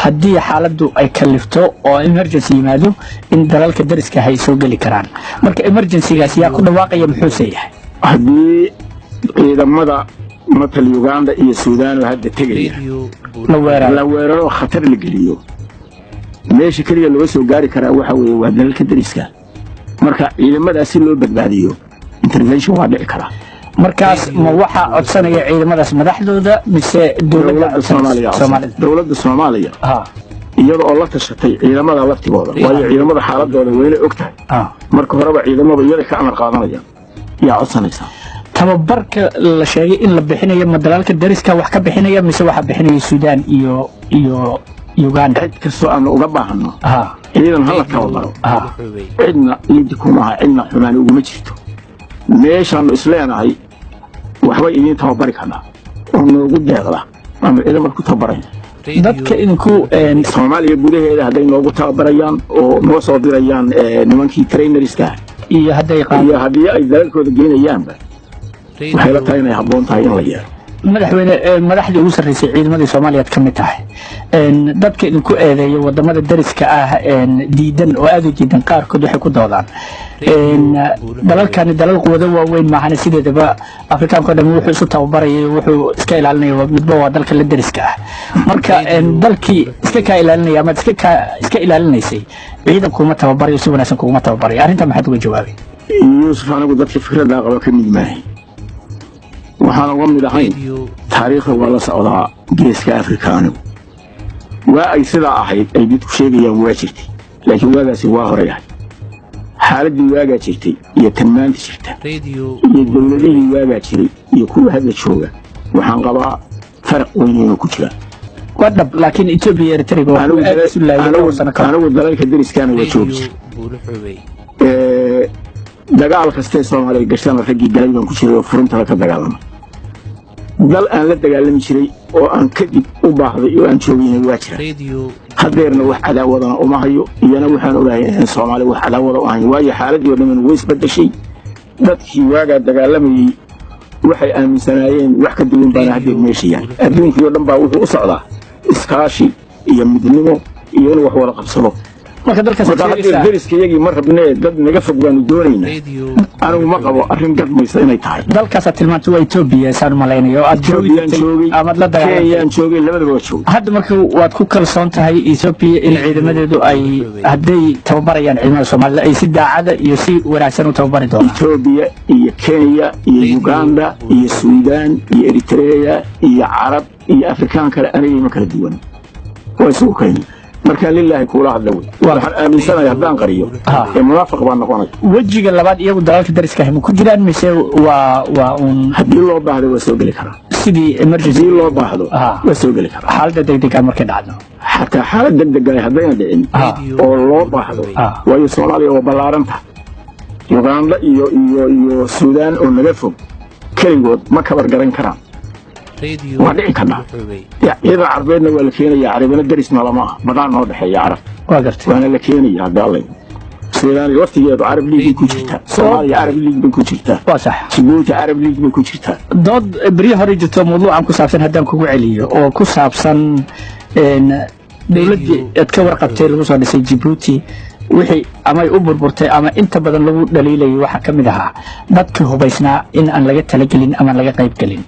Haddii xaaladdu ay kalifto oo emergency yimaado, in dalalka dariska ay soo geli karaan. Marka emergencygaas yaa ku dhawaaqaya, muxuuse yahay? Haddii ciidamada matal Uganda iyo Suudaan oo hadda tegaya la weeraro, la weeraro, khatar la geliyo, meesha keliya looga soo gaari karaa waxa weeye waa dalalka dariska. Marka ciidamadaas si loo badbaadiyo, intervention waa dhici karaa. Markaas ma waxaa codsanaya ciidamadaas madaxdooda mise dowladda? Soomaaliya. Soomaalida. Dowladda Soomaaliya, iyada oo la tashatay ciidamada laftigooda, waayo ciidamada xaaladooda wayna og tahay. Marka horeba ciidamada iyada ka amar qaadanaya yaa codsanaysaa. Tababarka la sheegay in la bixinayo, ma dalalka dariska wax ka bixinaya mise waxaa bixinaya Suudaan iyo Uganda? Cid kastoo aanu uga baahano ciidan hala tababaro, cidna lidi kumaha, cidna xumaani uguma jirto. Meeshaanu isleenahay waxbay idiin tababari karnaa oo noogu deeqda aanu ciidamada ku tababarayna. Dadka idinku Soomaaliya gudaheeda hadday noogu tababarayaan oo noo soo dirayaan nimankii trainerska iyo hadday iyo haddii ay dalalkooda geynayaanba, waxay la tahay inay habboon tahay in la yeelo. Madaxweyne, madaxdii ugu sarreysay ciidamadii Soomaaliyaad ka mid tahay. Dadka idinku eedeeya wadamada dariska ah diidan oo aada u diidan, qaarkood waxay ku doodaan dalalkani dalal quwado waaweyn maahane, sideedaba Afrikaanka o dhan wuxuu isu tababarayay, wuxuu iska ilaalinaya midba waa dalka la dariska ah. Marka dalkii iska kaa ilaalinaya amaad iska ilaalinaysay ciidan kuma tababarayo, si wanaagsan kuguma tababarayo. Arrintaa maxaad uga jawaabay? Yuusuf, anigu dadka fikraddaa qaba ka mid maahay. Waxaan uga mid ahayn, taariikhda waa la socdaa Geeska Afrika. Anigu waa ay sidaa ahayd ay dadku sheegayaan waa jirtay, laakiin waagaasi waa horay ahayd. Xaaladdii waagaa jirtay iyo tan maanta jirta iyo dowladihii waagaa jiray iyo kuwa hadda jooga, waxaan qabaa faraq weyn inuu ku jiraa. Waa dhab, laakiin Ethiopia iyo Eritrea waa aad isu laayay dhowr sano ka hor. Anigu dalalka deriskaana waa joogi jiray. Dagaal kastee Soomaaliya gashana raggii galay baan ku jiray oo furintala ka dagaalama. Dal aan la dagaalami jiray oo aan kadib u baahday oo aan joogayna waa jira. Haddeerna wax cadaawadana uma hayo, iyana waxaan ogahay inaan Soomaaliya wax cadaawada u ahayn, waayo xaaladii oo dhamman way isbedeshay. Dadkii waagaa dagaalamayey waxay aaminsanaayeen wax ka duwan baana haddeer meesha yaal. Adduunkii oo dhan baa wuxuu u socdaa iskaashi iyo midnimo iyo inuu wax wada qabsado. Marka dalkaas marka haddeer deriska iyagii ma rabnee, dad naga fog baanu doonaynaa. Anigu ma qabo arrin gadmaysa inay tahay. Dalkaasaad tilmaantay waa Ethiopia, saan u malaynayo, oo aad joogi Ethiopiaan jirtay joogay, amaad la dagaalantay. Kenyaan joogay, labadaba waa joogay. Hadda marka waad ku kalsoon tahay Ethiopia in ciidamadeedu ay hadday tababarayaan ciidamada Soomaalida ay si daacada iyo si wanaagsan u tababari doonaan? Etoobiya iyo Kenya iyo Uganda iyo Suudaan iyo Eritrea iyo Carab iyo Afrikaan kale aniga ima kala duwan, waa isugu kayni. Markaan lilaahi kuula hadla wey, waxaan aaminsanahay haddaan qariyo ee munaafiq baan noqonaya. Wejiga labaad, iyagu dalalka dariska ahi ma ku jiraan mise waa uun? Haddii loo baahdo waa soo geli karaa. Sidii emergency? Haddii loo baahdo waa soo geli karaa. Xaaladda degdeg ah markay dhacdo. Xataa xaalad degdeg ah haddayna dhicin oo loo baahdo, waayo Soomaaliya waa ballaaranta. Uganda iyo Suudaan oo naga fog keligood ma kabar garan karaan, waa dhici karnaa. Ciidan Carbeedna waa la keenaya, Carabina derisna lama ah, badaan noo dhexeeya Carab. Waa gartay. Waana la keenaya hadda alla. Suudaan laftigeedu Arab League bay ku jirtaa, Soomaaliya Arab League bay ku jirtaa. Waa sax. Jibuuti Arab League bay ku jirtaa. Dood beryo hore jirto mawduucan ku saabsan haddaan kugu celiyo, oo ku saabsan dowladdii aad ka warqabtay lagu soo dhisay Jibuuti, wixii amay u burburtay ama inta badan lagu dhaliilayay waxaa ka mid ahaa dadkii hubaysnaa in aan laga talagelin ama laga qaybgelin.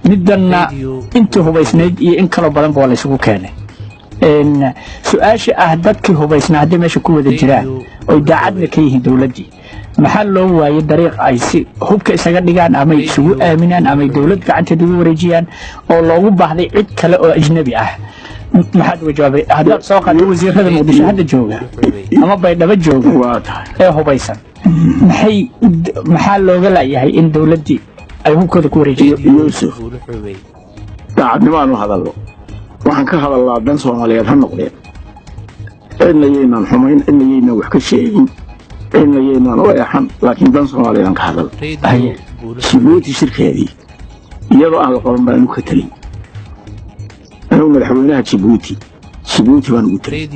Middanna intii hubaysnayd iyo in kaloo badanba waa la isugu keenay. Su-aasha ah, dadkii hubaysnaa hadday meesha ku wada jiraan oy daacadna ka yihiin dowladdii, maxaa loo waayay dariiq ay si hubka isaga dhigaan ama ay isugu aaminaan ama ay dowlad gacanteeda ugu wareejiyaan oo loogu baahday cid kale oo ajnabi ah? Maxaad uga jawaabay haddaad soo qaaddo wasiirada Muqdisho hadda jooga ama Baydhabo jooga waa tahay ee hubaysan, maxaa looga laayahay in dowladdii ay hubkooda ku wareejiso? Yuusuf, daacadnimo aanu hadallo, waxaan ka hadalnaa dan Soomaaliyeed ha noqdeen. Cidna yaynaan xumayn, cidna yaynaan wax ka sheegin, cidna yaynaan u eexan, laakiin dan Soomaaliyeed aan ka hadal. Jibuuti shirkeedii iyadoo aan la qaban baan anigu ka telin. Anigu madaxweynaha Jibuuti baan ugu telin.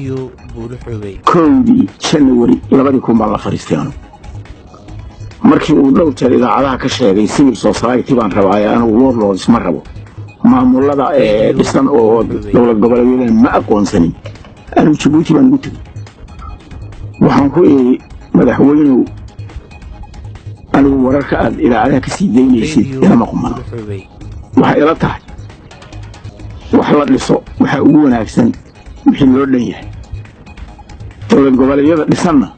1dii Janawari 2000 baan la fadhiistay anigu, markii uu dhowr jeer idaacadaha ka sheegay civil society baan rabaaye, anigu warlords ma rabo. Maamulada dhisan oo dowlad goboleedyadana ma aqoonsanin. Anigu Jabuuti baan ugu tegey, waxaan ku iri, "Madaxweynow, anigu wararka aad idaacadaha ka sii daynaysid ilama qumana. Waxay ila tahay wax la dhiso waxaa ugu wanaagsan wixii loo dhan yahay. Dowlad goboleedyada dhisanna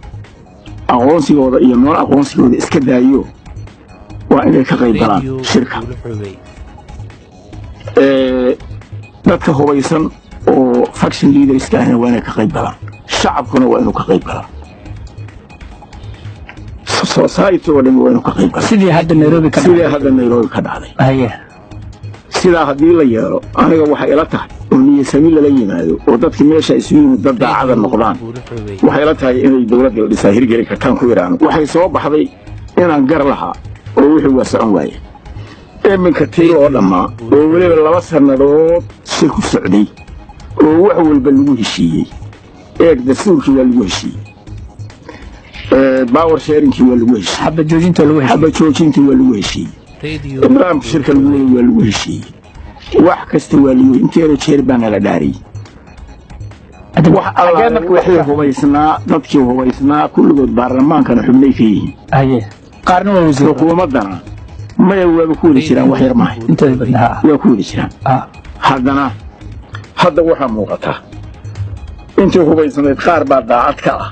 aqoonsigooda iyo nool aqoonsigooda iska daayo, waa inay ka qayb galaan shirka. Dadka hubaysan oo faction leaderska ahna waa inay ka qayb galaan, shacabkuna waa inuu ka qayb galaa, society oo dhan waa inuu ka qayb galaa." Sidii hadda Nairobi ka Sidii hadda Nairobi ka dhacday. Sidaa haddii la yeelo, aniga waxay ila tahay oo niyasami lala yimaado oo dadki meesha isugu yimid dad daacada noqdaan, waxay ila tahay inay dowladda la dhisaa hirgeli kartaan ku yidhaahno. Waxay soo baxday inaan gar lahaa oo wixii waa socon waaye. Iminka tii oo dhammaa oo weliba 2 sannadood shir ku socday oo wax walba lagu heshiiyey. Eeg, dastuurkii waa lagu heshiiyey, power sharingkii waa lagu heshiiyey, xabad joojinta lagu heshiiyey, xabad joojintii waa lagu heshiiyey, nidaamka shirka lagu waday waa lagu heshiiyey, wax kasta waa lagu inteeda jeer baa nala dhaariyey. Wax allaale wixii hubaysnaa, dadkii hubaysnaa kulligood baarlamaankana xubnay ka yihiin. Qaarna waa wasiir. Xukuumaddana maya, waaba ku wada jiraan, wax yar maahay. Intooda badna ha. Waa ku wada jiraan. Haddana hadda waxaa muuqata intii hubaysnayd qaar baa daacad ka ah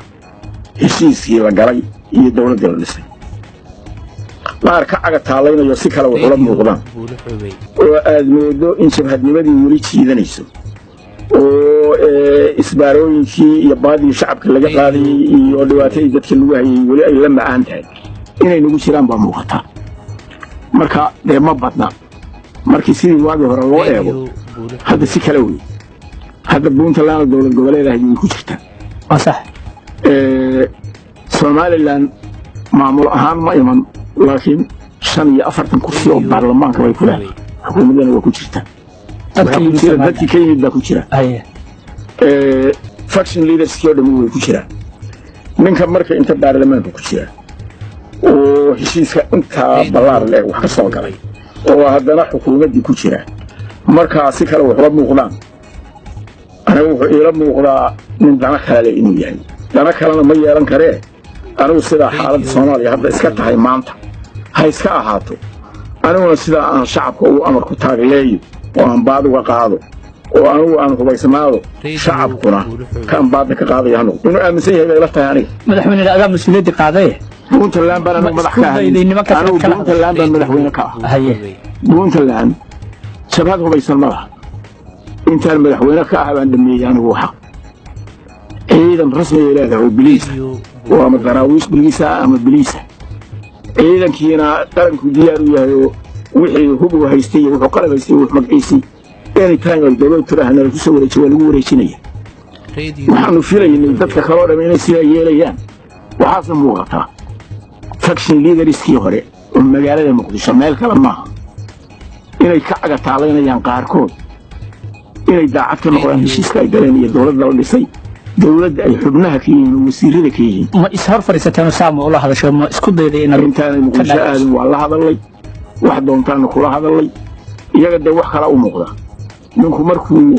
heshiiskii la galay iyo dowladdii la dhisay, qaar ka caga taalaynayo si kale wax ula muuqdaan oo aad moodo in jabhadnimadii weli jiidanayso oo isbaarooyinkii iyo baadii shacabka laga qaadayey iyo dhibaatadii dadka lagu hayay weli ay la macaan tahay inay nagu jiraan baa muuqata. Marka dee ma badna markii sidii waagii hore loo eego. Hadda si kale wey. Hadda Puntland dowlad goboleed ahayd way ku jirtaa. Waa sax. Somaliland maamul ahaan ma iman, laakiin 45 kursi oo baarlamaanka bay ku leedahay, xukuumaddana waa ku jirtaa. Waxaa ku jira dadkii ka yimid baa ku jira. Faction leaderskii oo dhammi way ku jiraan. Ninka marka inta baarlamaanka ku jira oo heshiiska intaa ballaar leeg wax ka soo galay oo haddana xukuumaddii ku jira, markaa si kale waxula muuqdaan, aniga wuxuu iila muuqdaa nin dana kale leh inuu yahay. Dana kalena ma yeelan karee. Anigu sidaa xaaladda Soomaaliya hadda iska tahay maanta ha iska ahaato, aniguna sidaa aan shacabka ugu amar ku taagleeyo oo aan baad uga qaado oo anigu aan hubaysnaado, shacabkuna kaan baadda ka qaadaya ha noqdo. Inuu aaminsan yahay bay ila tahay aniga. Madaxweyne, adaa mas-uuliyadda qaaday. Puntland baan anigu madax ka ahay. Anigu Puntland baan madaxweyne ka ah. Puntland jabhad hubaysan ma laha. Intaan madaxweyne ka ah baan dhameeyey anigu. Waxa ciidan rasmi ay leedahay oo biliisa oo ama daraawiish biliisa ama biliisa, ciidankiina qaranku diyaar u yahay oo wixii hub uu haystay iyo wuxuu qalab haystay, wuxuu magaciisii, anytime ay dowlad tiraahna lagu soo wareejiyo, waa lagu wareejinaya. Waxaanu filaynay dadka kaloo dham inay sidaa yeelayaan. Waxaase muuqataa faction leaderskii hore oo magaalada Muqdisho, meel kale maaha, inay ka cagataalaynayaan qaarkood inay daacad ka noqdaan heshiiska ay galeen iyo dowladda la dhisay, dowladda ay xubnaha ka yihiin oo wasiirada ka yihiin. Ma is hor fadhiisateen saama ula hadasho? Ma isku dayday inaad Intaanay Muqdisho aadin waa la hadalay, wax doontaana kula hadalay. Iyaga dee wax kala u muuqda. Ninku markuu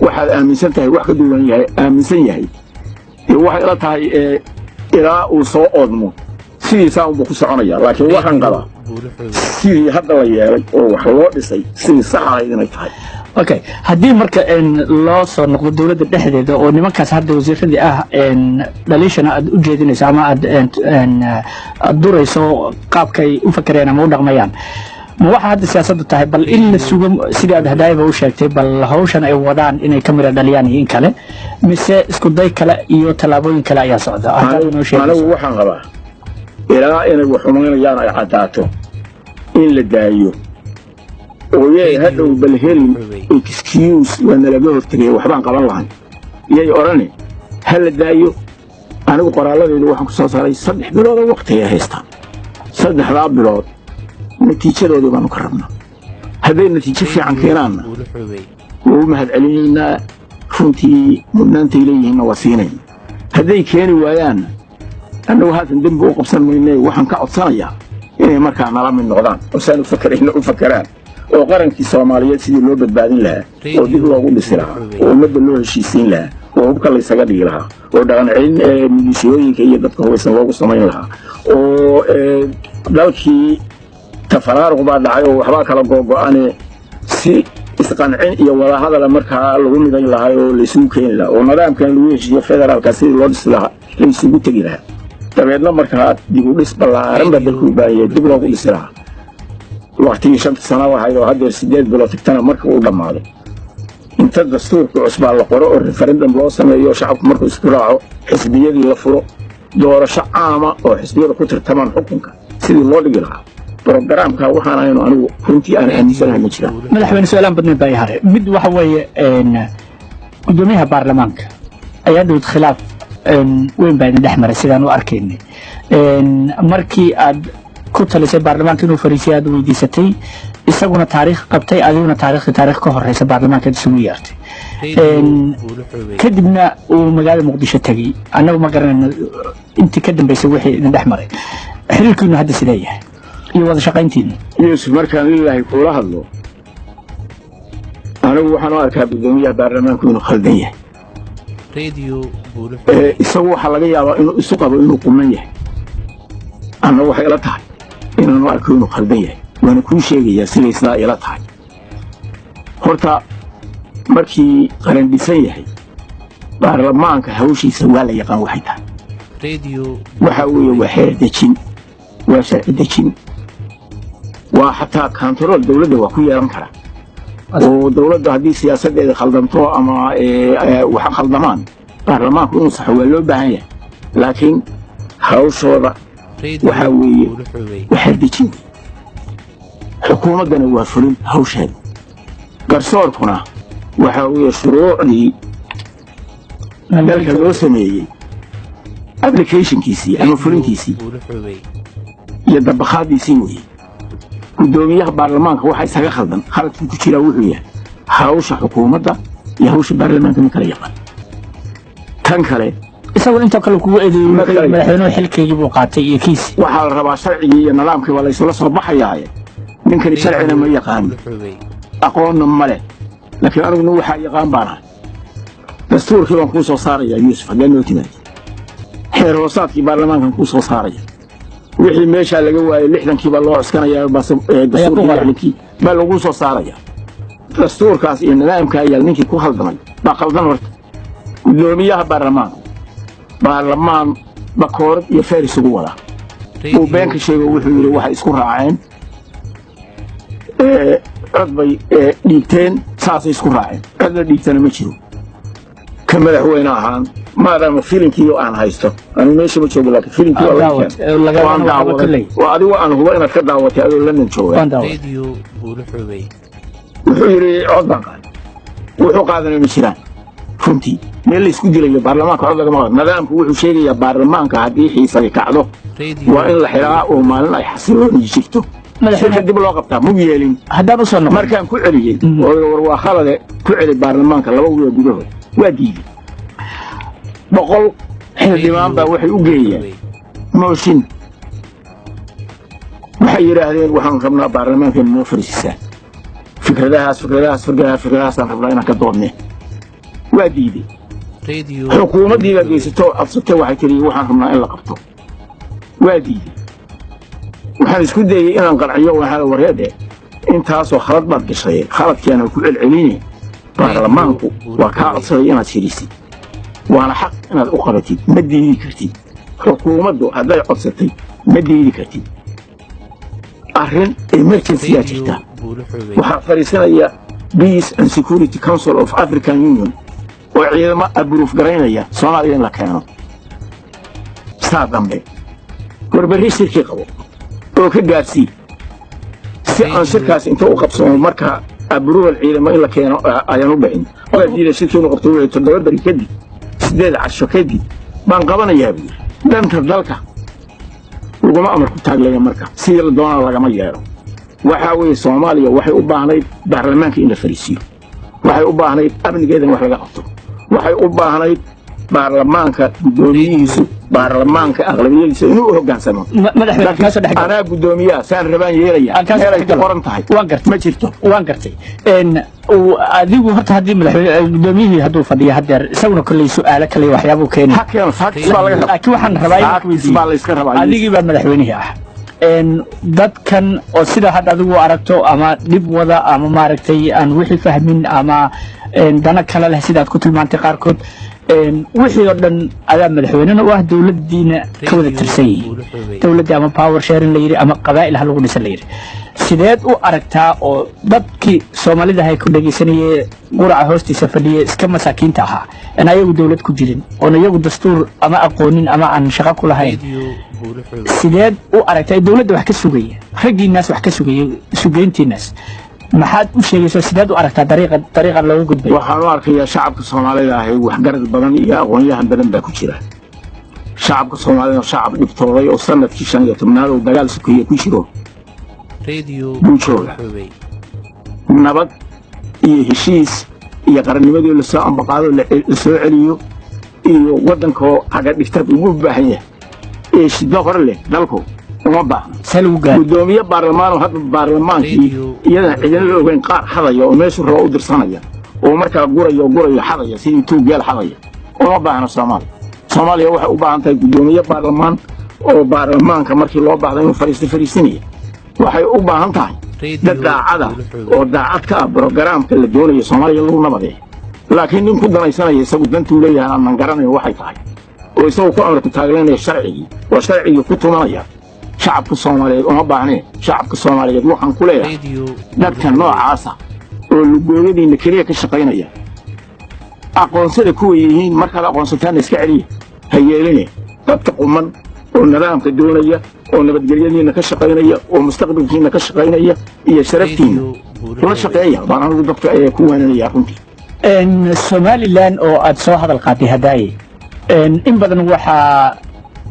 waxaad aaminsan tahay wax ka duwan yahay aaminsan yahay, dee waxay ila tahay ilaa uu soo oodmo sidiisaa unbuu ku soconaya. Laakiin waxaan qabaa sidii hadda la yeelay oo wax loo dhisay sidii sax ahayd inay tahay. Okay, haddii marka loo soo noqdo dowladda dhexdeeda oo nimankaas hadda wasiiradii ah dhaliishana aad u jeedinayso ama aad aad durayso qaabkay u fakereen ama u dhaqmayaan, ma waxa hadda siyaasaddu tahay bal in la sugo sidii aad hadaayaba u sheegtay, bal hawshan ay wadaan inay ka mira dhaliyaan iyo in kale, mise isku day kale iyo tallaabooyin kale ayaa socda? Haddaad noo sheegayso. Anigu waxaan qabaa ilaa inay wax xumaynayaan ay caddaato in la daayo oo yay hadhow bal helin excuse "waa nalaga hortegay, waxbaan qaban lahayn" yay odhane. Ha la daayo. Anigu qoraalladeedu waxaan ku soo saaray 3 bilood oo waqtigay haystaan. 3-daa bilood natiijadoodii baanu ka rabnaa. Hadday natiijo fiican keenaanna waa u mahad celinaynaa, runtii mudnaantay leeyihiinna waa siinayna. Hadday keeni waayaanna, annagu haatan dembi u qabsan mayne, waxaan ka codsanayaa inay markaa nala mid noqdaan oo saan u fakerayno u fakeraan. Oo qarankii Soomaaliyeed sidii loo badbaadin lahaa oo dib loogu dhisi lahaa oo ummadda loo heshiisiin lahaa oo hubka laysaga dhigi lahaa oo dhaqan celin milisiyooyinka iyo dadka hubaysan loogu samayn lahaa oo dalkii tafaraaruq baa dhacay oo waxbaa kala googo-ane si isqancin iyo wadahadala markaa lagu midayn lahaa oo laysugu keeni lahaa oo nidaamkan lagu heshiiyo federaalka sidii loo dhisi lahaa laysugu tegi lahaa, dabeedna markaa dib u dhis ballaaran baa dalku u baahan yahay, dib loogu dhisi lahaa. Waqtigii 5-ta sano ahayd oo haddeer 8 bilood tagtana marka uu dhammaaday, inta dastuurka cusbaa la qoro oo referendum loo sameeyo, shacabku markuu isku raaco, xisbiyadii la furo, doorasho caama oo xisbiyada ku tartamaan xukunka sidii loo dhigi lahaa. Programka waxaan ahaynu anigu runtii aan aaminsanahay ma jiraan. Madaxweyne, su-aalaan badnayn baa ii haray. Mid waxa weeye, gudoomiyaha baarlamaanka ayaa dhowd khilaaf weyn baa idin dhex maray sidaan u arkaynay, markii aad ku talisay baarlamaanka inuu fariisiya aad weydiisatay, isaguna taariikh qabtay, adiguna taariikhda taariikh ka horeysa baarlamaanka aad isugu yeertay, kadibna uu magaalada Muqdisho tegey. Annagu ma garanayno intii ka dambeysay wixii idin dhex maray. Xiriirkiinu hadda sidee yahay iyo wada shaqayntiinu? Yuusuf, markaan lilaahi kuula hadlo, anigu waxaan u arkaa guddoomiyaha baarlamaanku inuu khaldan yahay. Isagu waxaa laga yaabaa inuu isu qabo inuu quman yahay. Anna waxay ila tahay inaanu arko inuu khaldan yahay, waana kuu sheegayaa siday sidaa ila tahay. Horta markii qaran dhisan yahay, baarlamaanka hawshiisa waa la yaqaan. Waxay tahay waxaa weeye waa xeer dejin, waa sharci dejin, waa xataa control dowladda waa ku yeelan karaa, oo dowladda haddii siyaasaddeeda khaldanto ama wax khaldamaan, baarlamaanku inuu saxo waa loo baahan yahay. Laakiin hawshooda waxaa weeye waa xeer dejin wey, xukuumaddana waa fulin hawsheeda, garsoorkuna waxaa weeye shuruucdii dalka loo sameeyey applicationkiisii ama fulintiisii iyo dabakhaadiisii weeye. Guddoomiyaha baarlamaanka waxa isaga khaldan, khaladkii ku jiraa wuxuu yahay hawsha xukuumadda iyo hawsha baarlamaanka ma kala yaqaan. Tan kale, isaguna intoo kale kugu eedeeyey, madaxweynuhu xilkeygii buu qaatay iyo kiisi. Waxaa la rabaa sharcigii iyo nidaamkii waa laysula soo baxayaaye. Ninkani sharcina ma yaqaan, aqoonna ma leh, laakiin aniguna waxaa yaqaan baan ahay. Dastuurkii baan kuu soo saarayaa, Yuusuf, haddee noo timaadi xeer hoosaadkii baarlamaankan kuu soo saaraya. Wixii meeshaa laga waayey 60-kii baa loo cuskanayaa, dastuurkii 60-kii baa lagu soo saaraya. Dastuurkaas iyo nidaamkaa yaal ninkii ku khaldamay baa qaldan. Horta guddoomiyaha baarlamaanku baarlamaan bakoorad iyo feer isugu wadaa uu been ka sheego. Wuxuu yidhi waxay isku raaceen, cod bay dhiibteen, saasay isku raaceen. Cod la dhiibtana ma jiro. Ka madaxweyne ahaan, maadaama filinkii aan haysto, anigu meesha ma joogo, laakiin filinkii waan daawaday oo adigu aan hubo inaad ka daawatay adoo London jooga. Wuxuu yidhi cod baan qaaday. Wuxuu qaadanay ma jiraan runtii. Meel la isku dilayo baarlamaanka cod lagama qaado. Nidaamku wuxuu sheegayaa baarlamaanka haddii xiisadi kacdo waa in la xiraa oo maalin ay xasilooni jirto shirka dib loo qabtaa. Mug yeelin. Haddaan usoo noqon Markaan ku celiyey oo war waa khalade, ku celi baarlamaanka 2 wiil gudahood, waa diiday. 100 xildhibaan baa waxay u geeyeen mooshin. Waxay yidhaahdeen waxaan rabnaa baarlamaanka in noo fariisisaan, fikradahaas, fikradahaas, fikradahaas, fikradahaasaan rabnaa inaan ka doodne. Waa diiday. Xukuumaddii baa geysato codsatay. Waxay tiri waxaan rabnaa in la qabto. Waa diiday. Waxaan isku dayey inaan qanciyo. Waxaan wareede intaasoo khalad baad gashay, khaladkiana ku celceline. Baarlamaanku waa kaa codsaday inaad shirisid, waana xaq inaad u qabatid, ma diidi kartid. Xukuumaddu hadday codsatay ma diidi kartid. Arrin emergency aa jirta. Waxaa fadhiisanaya Peace and Security Council of African Union oo ciidamo approve garaynaya Soomaaliya in la keeno saa dambe. Warbarri shirkii qabo oo ka gaarsii si aan shirkaas inta u qabsamo marka approval ciidamo in la keeno ayaan u dhicin. Waa diiday shirkii inuu qabto. Wuxuu 7 beri kadib, 8 casho kadib baan qabanayaa buu yidhi. Danta dalka laguma amar ku taaglaya marka sidii la doonaa lagama yeelo. Waxaa weeye Soomaaliya waxay u baahnayd baarlamaanka in la fariisiiyo, waxay u baahnayd amnigeeda in wax laga qabto, waxay u baahnayd baarlamaanka guddoomiyihiisu Baarlamaanka aqlabiyadiisa inuu u hoggaansamo. Madaxweyne, Laakiin kaasoo dhex galo. Anaa guddoomiyaha, saan rabaan yeelaya. Aan kaasoo Meelay dhex ku galo. qoran tahay Waan gartay. ma jirto. Waan gartay. Adigu horta haddii madaxweyne, guddoomiyihii hadduu fadhiyo haddeer, isaguna kolley su'aalo kale iyo waxyaabuu keenay. Ha keeno, facts baa laga rabaa. Laakiin waxaan rabaa inaan ku Facts weydiiyo. baa la iska rabaa. Adigii baa madaxweynihii ah. Dadkan oo sida hadda adigu aragto ama dhib wada ama maaragtay aan wixii fahmin ama dana kale leh, sidaad ku tilmaantay qaarkood, wixii oo dhan adaa madaxweynena u ah, dowladdiina ka wada tirsan yihiin, dowladdii ama power sharing la yidhi ama qabaa'il ha lagu dhisan la yidhi, sideed u aragtaa oo dadkii Soomaalida hay ku dhegaysanayee quraca hoostiisa fadhiye, iska masaakiinta ahaa, aan ayagu dowlad ku jirin, oon iyagu dastuur ama aqoonin ama aan shaqo ku lahayn, sideed u aragtaa dowladda wax ka sugaya, raggiinaas wax ka sugaya, sugeyntiinaas maxaad u sheegaysaa? Sideed u aragtaa dariiqa looga gudbay? Waxaan u arkayaa shacabka Soomaalida ahi waxgarad badan iyo aqoon-yahan badan baa ku jira. Shacabka Soomaalida shacab dhibtooday oo sanadkii 15aad oo dagaal sokeeye ku jiro buu jooga. Nabad iyo heshiis iyo qarannimadii lasoo ambaqaado, la soo celiyo, iyo waddankoo caga dhigta ugu baahan yahay ee shiddo hore leh dalku uma baahna. See lagu gaari? Guddoomiye baarlamaano hadda baarlamaankii iyadana cidina la ogeyn, qaar xadaya oo meeshu raba u dirsanaya oo markaa guraya oo guraya, xadaya sidii tuug geel xadaya, uma baahna Soomaaliya. Soomaaliya waxay u baahan tahay guddoomiye baarlamaan oo baarlamaanka markii loo baahdo inuu fariisto fariisinaya. Waxay u baahan tahay dad daacada oo daacad ka ah brogaraamka la doonayo Soomaaliya lagu nabadeeyo. Laakiin nin ku danaysanaya isagu dantuu leeyahay aanan garanayn waxay tahay, oo isagu ku amarku taaglanaya sharcigii oo sharcigii ku tumanaya, shacabka Soomaaliyeed uma baahneen. Shacabka Soomaaliyeed waxaan ku leeyahay, dadka noocaasa oo lugooyadiinna keliya ka shaqaynaya aqoonsada kuwa yihiin. Markaad aqoonsataanna iska celiya, ha yeeline. Dadka quman oo nidaamka doonaya oo nabadgelyadiinna ka shaqaynaya oo mustaqbalkiinna ka shaqaynaya iyo sharaftiinna la shaqeeya baan anigu dadka ayaa ku waaninayaa runtii. Somaliland oo aad soo hadal qaaday hadaaye, in badan waxaa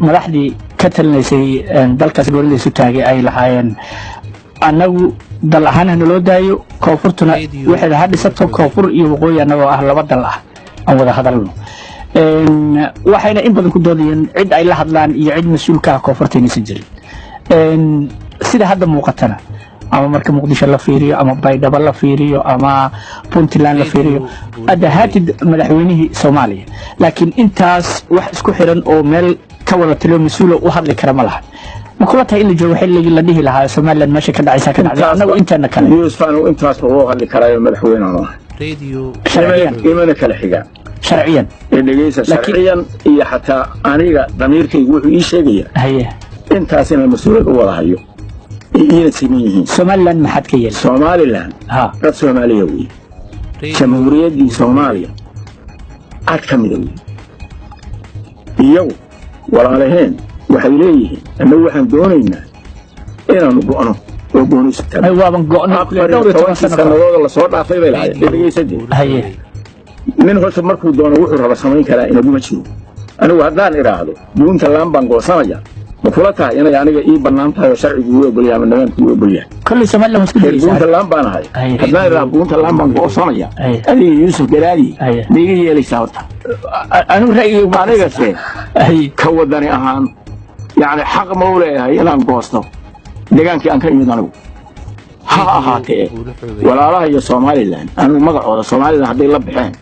madaxdii ka talinaysay dalkaas goorida isu taagay ay lahaayeen, annagu dal ahaan ha naloo daayo, koonfurtuna waxeeda ha dhisato, koonfur iyo waqooyi annagoo ah laba dal ah aan wada hadalno. Waxayna in badan ku doodayeen cid ay la hadlaan iyo cid mas-uulka ah koonfurta inaysan jirin. Sida hadda muuqatana, ama marka Muqdisho la fiiriyo ama Baydhabo la fiiriyo ama Puntland la fiiriyo, hadda haatid madaxweynihii Soomaaliya, laakiin intaas wax isku xiran oo meel ka wada taliyo mas-uula u hadli kara ma laha. Ma kula tahay in la joogo xilligii la dhihi lahaa Somaliland meesha ka dhacaysa ka dhacday, annagu inteena kale? Yuusuf, anigu intaasba wuu hadli karaayo, madaxweyne aan ahay. Sharciyan. Imana kala xigaa. Sharciyan. Ee dhegeysa. Sharciyan iyo xataa aniga damiirkaygu wuxuu ii sheegayaa intaas inaan mas-uuliyad u wada hayo ee iina siman yihiin. Somaliland maxaad ka yeeli? Somaliland dad Soomaaliya wey, jamhuuriyaddii Soomaaliya cad ka mida wey. Iyagu walaalaheen waxay leeyihiin, annagu waxaan doonaynaa inaanu go'no oo gooni isu taagno. Ay, waaban go'no afar iyo dhowr iyo toban tobankii sano ka hor. Sanadooda lasoo dhaafay bay lahayd. Dhegeysadee. Nin horta markuu doono wuxuu raba samayn karaa inaguma jiro. Anigu haddaan idhaahdo Puntland baan goosanaya, ma kula tahay inay aniga ii bannaan tahay oo sharcigu ii ogol yahay ama nidaamku ii ogol yahay? Kolley Somaliland waa isku Reer dayeysaa. Puntland baan ahay. Haddaan idhaahdo Puntland baan goosanaya, adiga Yuusuf Garaadi ma iga yeelaysaa horta? Anigu ra'yigaygu Anigase ka wadani ahaan, yacni, xaq ma u leeyahay inaan goosto degaankii aan ka imid anigu? Ha ahaatee, walaalaha iyo Somaliland, anigu magacooda Somaliland hadday la baxeen,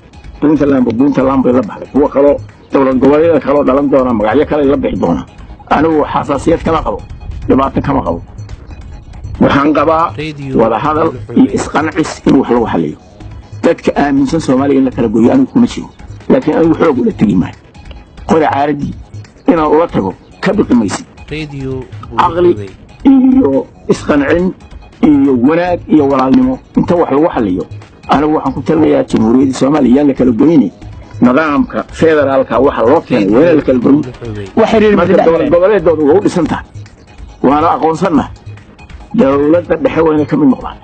Puntlandba Puntland bay la baxday, kuwa kaloo dowlad goboleedyada kaloo dhalan doona magacyo kale la bixi doona, anigu xasaasiyad kama qabo, dhibaato kama qabo. Waxaan qabaa wada hadal iyo isqancis in wax lagu xaliyo. Dadka aaminsan Soomaaliya in la kala gooyo anigu kuma jiro, laakiin anigu xoog ula tegi maayo. Qori caaradii inaan ula tago ka biqi maysid. Caqli iyo isqancin iyo wanaag iyo walaalnimo inta wax lagu xaliyo, anigu waxaan ku talinayaa jamhuuriyadda Soomaaliya yaan la kala goyne. Nidaamka federaalka waxa loo keenay waa inaan la kala goyn. Wax xiriir Marka dowlad goboleedoodu waa u dhisan tahay, waana aqoonsannahay, dowladda dhexe waa inay ka mid noqdaan.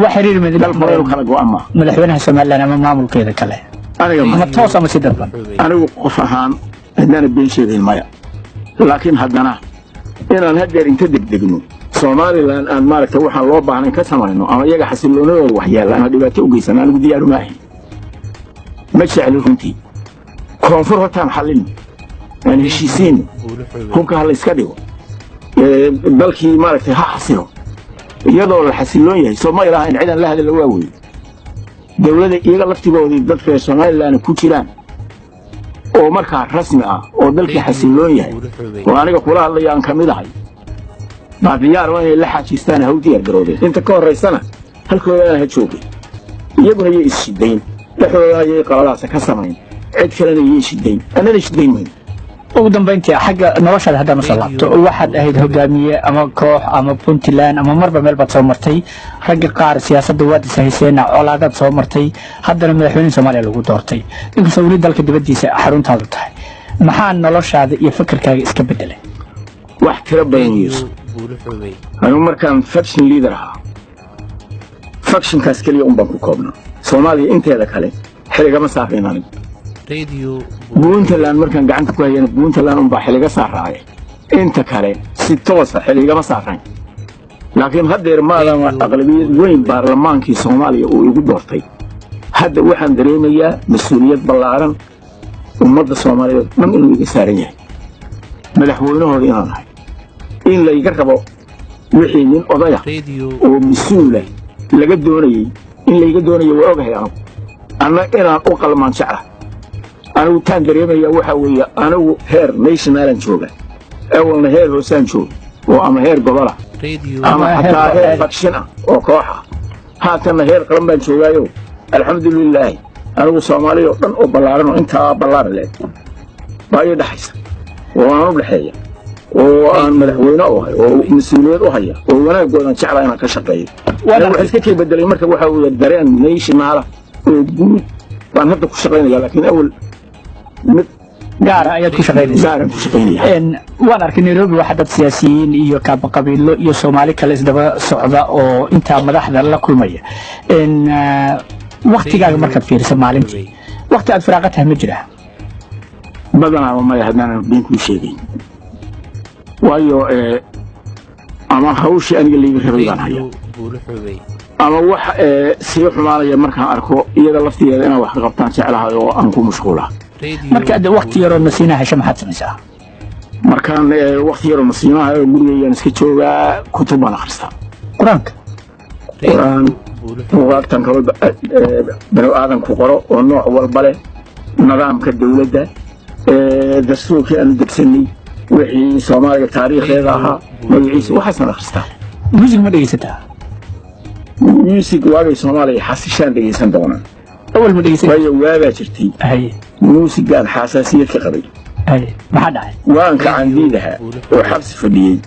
Wax xiriir midna Dalku waa inuu kala go'an maaha. Madaxweynaha Somaliland ama maamulkeeda kale Aniga ama ma toos ama si dadban? Anigu qof ahaan haddaana been sheegayn, maya. Laakiin haddana inaan haddeer inta degdegno Somaliland aan maaragta waxaan loo baahnayn ka samayno ama iyaga xasiloonadooda waxyeella ama dhibaato u geysano, anigu diyaaru ma ahin, ma jecli runtii. Koonfur hortaan xallin. Aan heshiisiino, hubka ha la iska dhigo, dalkii maaragtay ha xasilo. Iyadoo la xasiloon yahay soo ma ilaha in cidan la hadala waa weeye dowladda iyaga laftigoodii dadka reer Somaliland ku jiraan oo markaa rasmi ah oo dalkii xasiloon yahay oo aniga kula hadlaya aan ka mid ahay, baa diyaar waa inay la xaajiistaan, ha u diyaar garoobeen. Inta ka horraysana halkoodana ha joogin, iyaguna yay is-shidayn, dhexdoodana yay qaladaasa ka samayn, cid kalena yay shidayn, annana shidayn mayno. Ugu dambayntii, xagga noloshaada haddaan usoo laabto, waxaad ahayd hogaamiye ama koox ama Puntland ama marba meel baad soo martay. Ragga qaar siyaasadda waad is hayseena, colaadaad soo martay, haddana madaxweyne Soomaaliya lagu doortay, inkastoo weli dalka dibaddiisa xaruntaadu tahay. Maxaa noloshaada iyo fikirkaaga iska bedelay? Wax tiro badan, Yuusuf. Anigu markaan faction leader ahaa, factionkaas keliya un baan ku koobnaa. Soomaaliya inteeda kale xilligama saarayn anigu. Puntland markaan gacanta ku hayana, Puntland unbaa xiliga saaraaye, inta kale si toosa xilligama saarayn. Laakiin haddeer maadaama aqlabiyad weyn baarlamaankii Soomaaliya uu igu doortay, hadda waxaan dareemayaa mas-uuliyad ballaaran ummadda Soomaaliyeed dhan inuu iga saaran yahay, madaxweynahooda inaan ahay, in layga rabo wixii nin odaya oo mas-uula laga doonayey in layga doonayo. Waa ogahay anigu anna inaan u qalmaan jecla. Anigu taan dareemaya waxaa weeye, anigu heer nationalan jooga, awalna heer hoosaan jooga oo ama heer gobola ama xataa heer faction ah oo koox ah. Haatanna heer qaran baan joogaayo, alxamdulilaahi. Anigu Soomaaliya oo dhan oo ballaaran oo intaa ballaaran leeg baa ii dhexaysa oo aan u dhexeeya oo aan madaxweyne u ahay oo mas-uuliyad u haya oo wanaagoodan jeclaa inaan ka shaqeeyo. Waxa iska kii bedelay marka waxa weeye dareen nationala oo guud baan hadda ku shaqaynaya, laakiin awal mid gaara ayaad ku shaqaynaysaa. Gaaran ku shaqaynaya. Waan arkay Nairobi waxaa dad siyaasiyiin iyo kaaba qabiilo iyo Soomaali kale isdaba socda oo intaa madaxda la kulmaya. Waktigaaga markaad fiiriso maalintii, wakti aad firaaqa tahay ma jiraa? Badanaaba maya, haddaanan been kuu sheegayn. Waayo ama hawshii aniga layga rabay baan haya, ama wax sii xumaanaya markaan arko, iyada laftigeeda inaan wax ka qabtaan jeclahay oo aan ku mashquulaa. Marka aad wakti yaroo nasiinaha hesho, maxaad samaysaa? Markaan wakti yaroo nasiinaha, gurigaygaan iska joogaa, kutub baan akhristaa. Qur-aanka? Qur-aan, buugaagtan kaloo banu aadanku qoro oo nooc walba leh, nidaamka dowladda, dastuurkii aanu degsanay, wixii Soomaaliga taariikhdeeda ahaa, magaciisa, waxaasaan akhristaa. Music ma dhegeysataa? Music waagay Soomaaliya xasishaan dhegeysan doonaa. Awal ma dhegeysan? Waayo waabaa jirtay muusigaan xasaasiyad ka qabay. Haye, maxaa dhacay? Waan kacandiidaha oo xabsi fadhiyey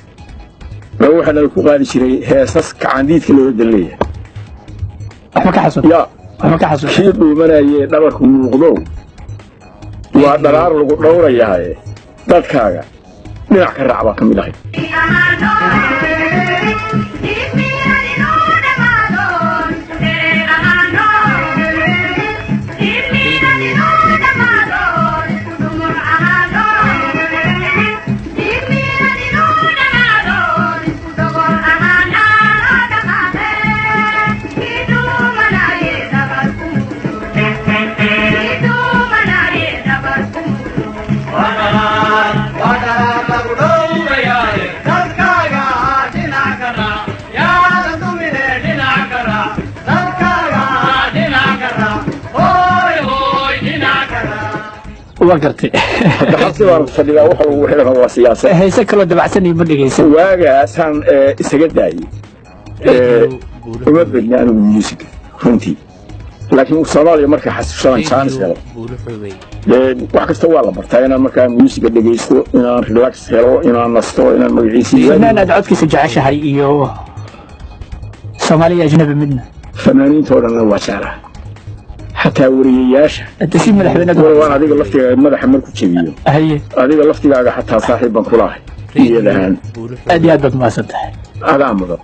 baa waxaa nala ku qaadi jiray heesas kacandiidka loola dan leeyahay. Waxma ka xasuuta? Ya. Waxma ka xasuuta? Kii dhuumanayee dhabarku muuqdo, waa dharaar lagu dhowrayaaye, dadkaaga dhinac ka raac baa ka mid ahay. Waa gartay. Hadda xabsi baan fadhidaa, waxa lagu xidhan waa siyaasad. Heese kaloo dabacsan iyo ma dhegeysan? Waagaasaan isaga daayey. Uma bedna anigu music runtii, laakiin Soomaaliya markay xasishadan jaanis helo, dee wax kasta waa la bartaa, inaan markaa musiga dhegeysto, inaan relax helo, inaan nasto, inaan magaciisii. Fanaan aad codkiisa jeceshahay iyo Soomaaliya ajnabi midna? Fanaaniinta oo dhanna waa jeclaha, xataa wariyayaasha. Hadda si madaxweyne waan adiga laftigaaga madaxa markuu jebiyo. Haye. Adiga laftigaaga xataa saaxiib baan kulahay niyad ahaan. Aad iyo aad baad mahadsan tahay. Adaa mudan.